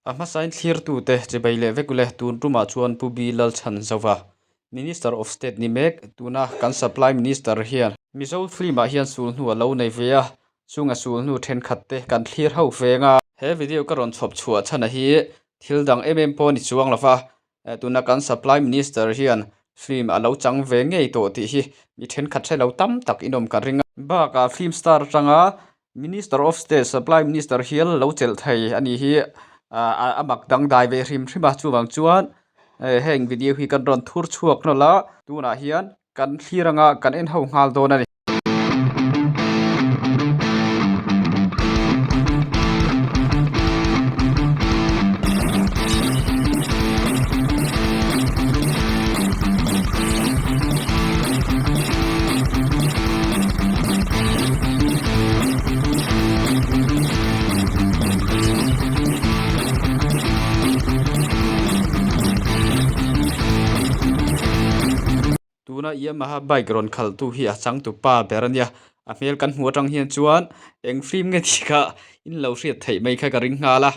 A hmasain thlirtute chibai leh vek ule tun tumah chuan Pu B Lalchhanzova, Minister of State ni mek, tuna kan Supply Minister hian Mizo film ah hian sulhnu a lo nei ve a, chunga sulhnu thenkhat te kan thlir ho veng a. He video ka rawn chhawp chhuah chhan a hi thil dang em em pawh ni chuang lova, tuna kan Supply Minister hian film a lo chang ve ngei tawh tih hi mi thenkhat hre lo tam tak in awm ka ring a. Bakah film star atanga Minister of State, Supply Minister hial lo chelh thei a nih hi a mak dangdai ve hrim hrim a, chuvang chuan heng video hi kan rawn thur chhuak hnawlh a, tunah hian kan thlir anga kan en ho nghal dawn a ni. Tuna Yamaha bike rawn khalhtu hi a changtu pa ber a nia, a hmel kan hmuh atang hian chuan eng film nge tih kha in lo hriat theih mai kha ka ring nghal a.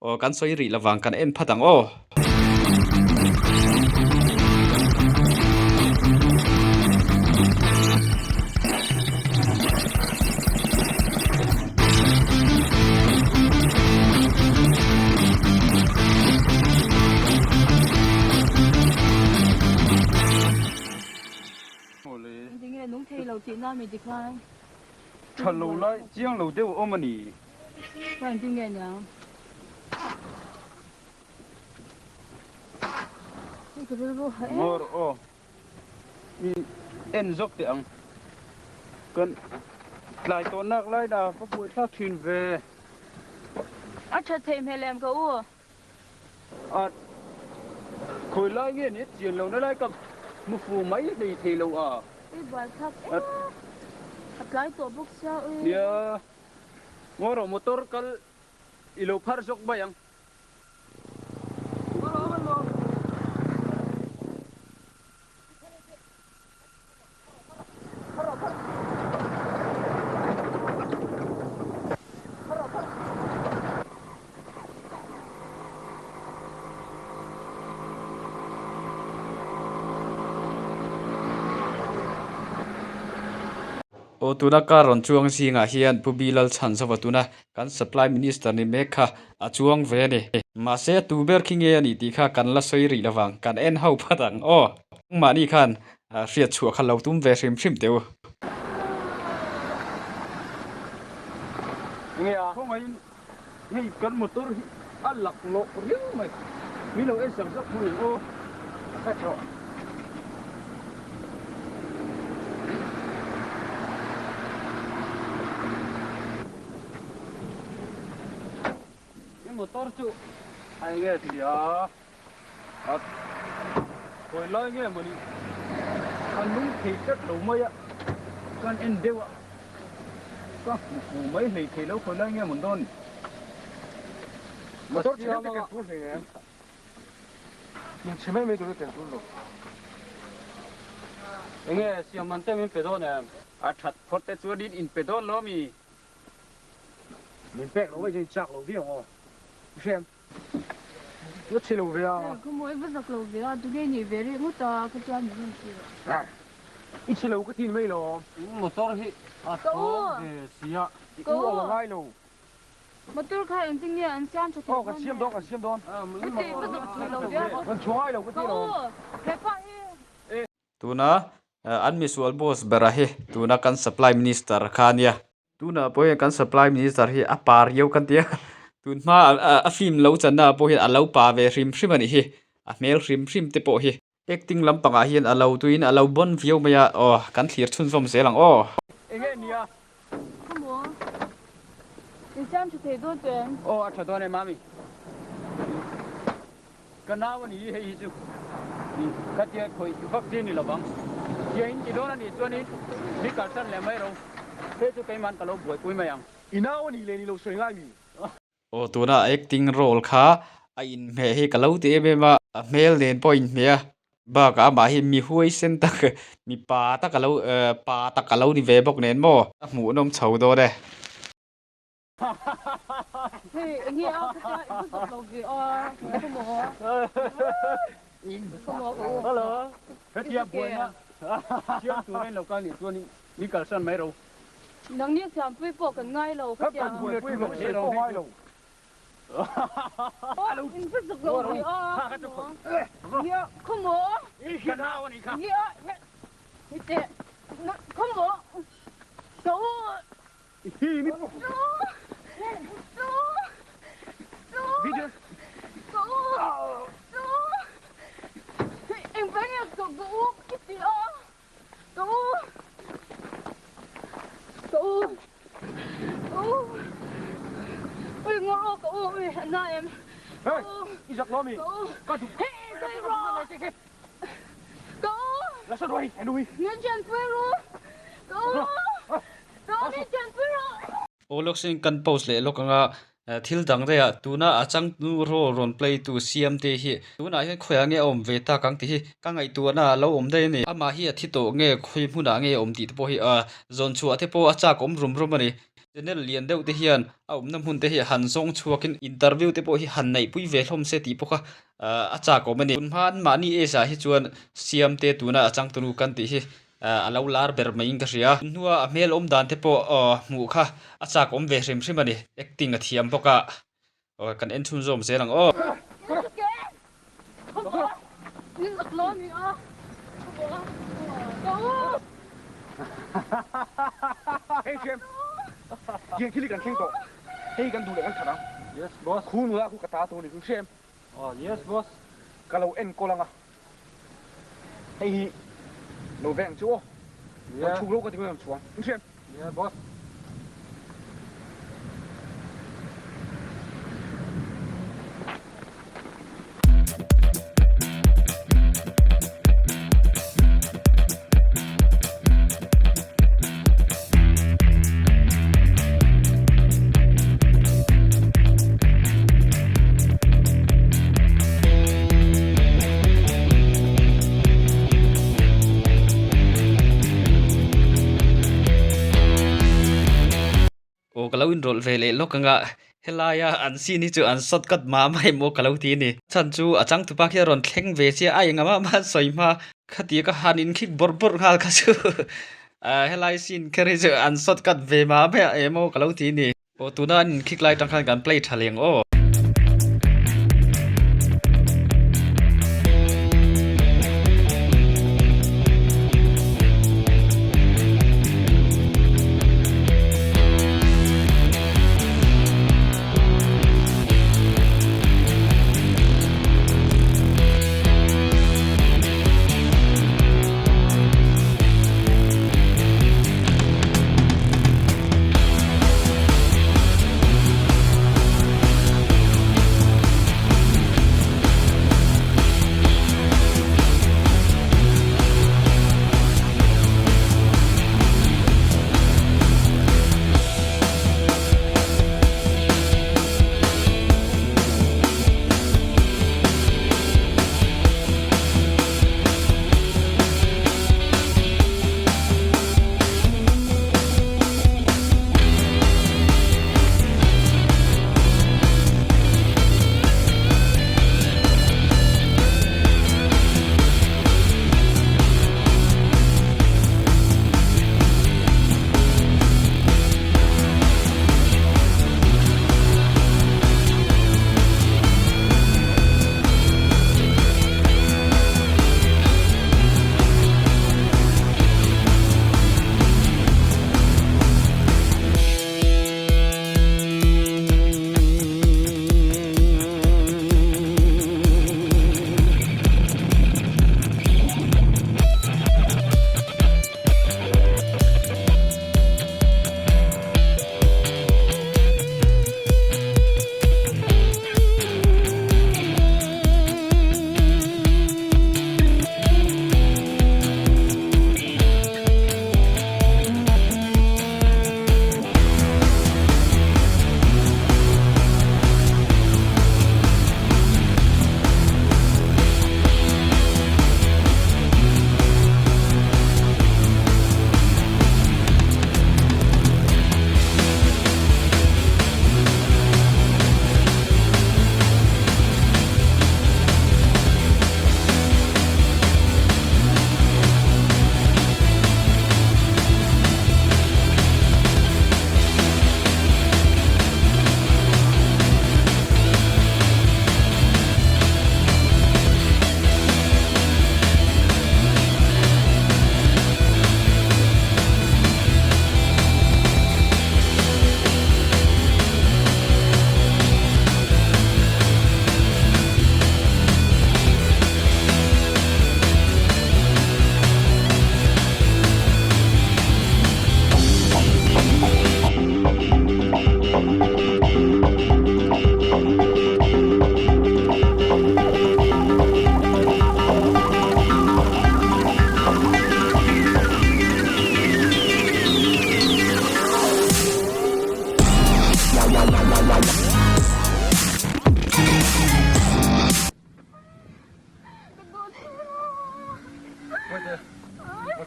Aw kan sawi rih lovang kan en phat ang aw. Tinge nung thei lo tih na mi tikhan. Tha lo lai chiang lo deuh awm a ni. Ngawr aw i en zawk teh ang. Kan tlai tawh nak lai dah ka buai thlak thin ve. A that theih hmel em ka u? A khawi lai nge ni chian lo na lai ka hmu fu mai hlei thei lo a. I buai thlak em? A tlai tawh bawk sia ui. Nia. Ngaw rawh motor kal i lo phar zawk mai ang. Aw tuna car rawn chuang zingah hian Pu B Lalchhanzova tuna kan Supply Minister ni mek kha a chuang ve a ni. Mahse a tu ber khi nge a nih tih kha kan la sawi rih lovang, kan en ho phat ang aw. Mahni khan hriat chhuah kha lo tum ve hrim hrim teh u. Enge a khawngaihin hei kan motor hi a lak loh riau mai, min lo en sak zak hmun ang aw a kha tawh. I motor chu a enge tia a khawi lai nge mawni a nung thei tlat lo mai a, kan en deuh a ka hmu fu mai hlei thei lo khawi lai nge mawn dawn ni. Motor chhe deuh te ken tur hlei em? Min chhe mai mai tur te ken tur lo. Enge siam man te min pe dawn em? A that phawt te chuan in inpe dawn lo mi? Min pek lo mai chuan in chak lo viau aw. I hria em? La chhe lo ve a. Ka mawi va zak lo ve a, tunge nih ve rih ngawt a, ka chuan min rawn ti a. I chhe lo ka tin mai lo. Motor hi a tlawm ve sia. I u a la ngai lo. Motor kha engtin nge an siam tha thei dawn Aw kan siam dawn, kan siam dawn. Ka ti va zak thei lo ve a. Kan chhuah ngai lo ka ti lo. Ka u, hepa hi. Tuna an misual boss bera hi tuna kan supply minister kha a nia. Tunah pawh hian kan supply minister hi a pa riau kan ti a, tun hma a film lo channa ah pawh hian a lo pa ve hrim hrim a nih hi, a hmel hrim hrim te pawh hi. Acting lampangah hian a lo tuiin a lo bawn viau mai a, aw kan thlir chhunzawm zel ang aw. Enge nia? Khawmaw, in siam tha thei dawn teh em? Aw a tha dawn e mami. Ka nau a ni hei hi chu ka tia khawih vak chi a ni lovang. Tia in ti dawn a nih chuanin mi kalsan leh mai ro. Hei chu keiman ka lo buaipui mai ang. I nau a nih leh ni lo sawi ngai mi? Aw tuna acting role kha a inhmeh hi ka lo ti em em a, a hmel nen pawh a inhmeh a, bakah amah hi mi huaisen tak mi pa tak a lo pa tak a lo ni ve bawk nen maw a hmuhnawm chho dawn e. Hei enge a ka tia i va zawk lo ve a ka maw ka maw ka u. Hello hetia buaina siam tur ain lo kal nih chuan min kalsan mai ro. Nangni siampui pawh kan ngai lo ka tia. Kan buaipui pawh ngai lo. In va zuk lo ve a nia khawmaw nia hi teh khawmaw ka u engvang nge ka u i ti a Ka u! Ka u! Ka u! Ui ngawr aw ka u! Ui a na em? Ka u! I zak lo mi? Ka u! Ka duh! Hei sawi rawh! Ka u! La sawi rawh hei henu hi! Min ṭanpui ru! Ka u! Ka u min ṭanpui rawh! Aw lawk sin kan post leh lawk anga thil dang daih ah tuna a changtu role rawn play tu siam te hi tunah hian khawiah nge a awm ve tak ang tih hi ka ngaihtuahna ah a lo awm daih a ni. Amah hi a thi tawh nge khawi hmunah nge a awm tih te pawh hi zawn chhuah te pawh a chak awm rum rum a ni. Channel lian deuh te hian a awmna hmun te hi han zawng chhuakin interview te pawh hi han neihpui ve hlawm se tih pawh kha a chak awm a ni. Tunhma an mahni age ah hi chuan siam te tuna a changtunu kan tih hi A lo lar ber maiin ka hria. Hnua a hmel awm dan te pawh hmuh kha a chak awm ve hrim hrim a ni. Acting a thiam bawk a, kan en chhunzawm zel ang aw. Hei hi lo veng chu aw. Lo chhuk lo ka ti mai chuang. In hriat? Yeah boss. Aw ka lo inrawlh ve leh lawk anga helaia an scene hi chu an short cut mah mah em aw ka lo ti a ni. Chhan chu a changtupa khi a rawn thleng ve chiah a engah mah mah an sawi hma khatia ka han inkhik bawrh bawrh nghal kha chu helai scene kher hi chu an short cut ve mah mah em aw ka lo ti a ni. Aw tuna an inkhik lai tang khan kan play tha leng aw.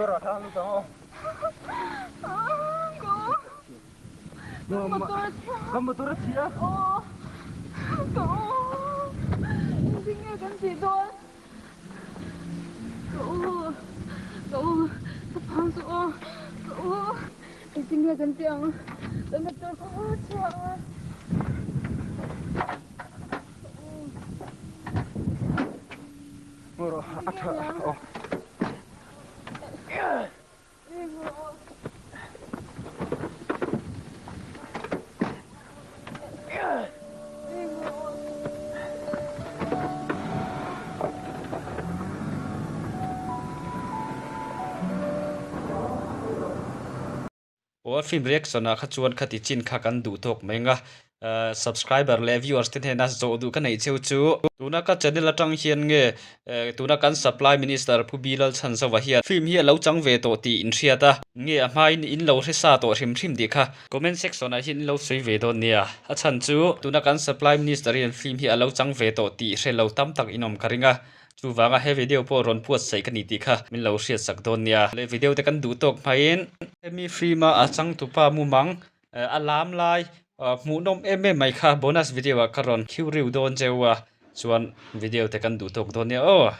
Motor ah thlang lut ang aw. Ka motor a chhia. Ka u. Engtin nge kan tih dawn? Ka u. Ka u. Ka phang chu aw. Ka u. Engtin nge kan tih ang? Ka motor ka u a chhia a. Ka u. A tha aw. Aw a film reaction ah kha chuan khati chin kha kan duh tawk mai ang a, subscriber leh viewers te hnena zawh duh ka neih cheu chu. Tuna ka channel atang hian nge tuna kan supply minister Pu Bilal Chhanzova hian film hi a lo chang ve tawh tih in hriat a, nge a hmain in lo hre sa tawh hrim hrim tih kha comment section ah hian in lo sawi ve dawn nia. A chhan chu tuna kan supply minister hian film hi a lo chang ve tawh tih hre lo tam tak in awm ka ring a, Chuvanga he video pawh rawn puatsaih ka ni tih kha min lo hriatsak dawn nia. Leh video te kan duh tawk hmaiin. Hemi film a a changtupa mumang a lam lai hmuhnawm em em mai kha bonus video ah ka rawn khiu riu dawn cheu a, chuan video te kan duh tawk dawn nia aw.